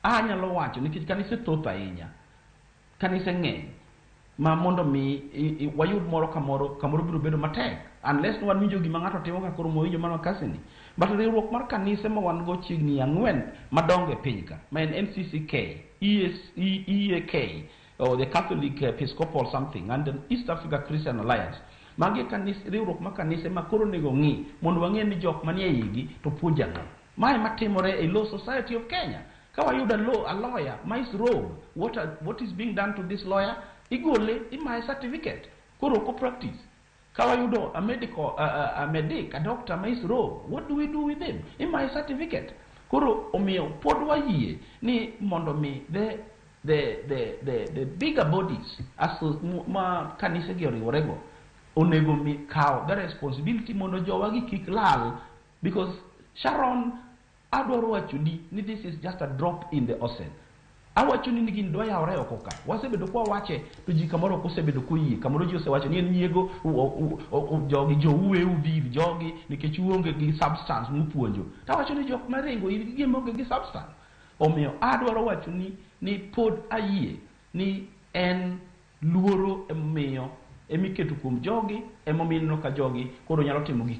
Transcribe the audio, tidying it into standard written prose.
Anyalo wacho nikech kanise thoth ahinya, kanise ng'eny ma mondo mi wayud moro kamoro kamoro biro bedo matek unless wan winjo gima ng'ato timo ka koro mowinjo mana kasini. But riwruok mar kanise ma wan go chiegni 4 madongo e piny ka, ma en NCCK, ES, EAK or the Catholic Episcopal something and the East Africa Christian Alliance. Magi e kanis, riwruok mar kanise ma koro onego ng'i mondo wang'e ni jok manie igi to puonjo ang'o. Mae matimore e Law Society of Kenya. Ka wayudo a lawyer ma is rogue, what is being done to this lawyer? Igole, imaye certificate. Koro ok practice. Ka wayudo a medical, a medic, a doctor ma is rogue, what do we do with him? Imaye certificate. Koro omiyo pod wayie ni mondo mi the bigger bodies as ma kanise gi oriworego onego mi kaw the responsibility mondo jowa gi kik lal, because Sharon, adwaro wacho ni this is just a drop in the ocean. Awacho ni gin dwa yawre oko ka wasebedo kwa wache to ji kamoro ok osebedo koyie. Kamoro ji osewacho ni en nyiego jogi jouwe udhir jogi nikech uonge gi substance mupuonjo. Tawacho ni jok maringo irgi gima onge gi substance. Omiyo adwaro wacho ni pod ayie ni en luoro emomiyo emiketo kuom jogi, emomiyo ineno ka jogi koro nyalo timo gik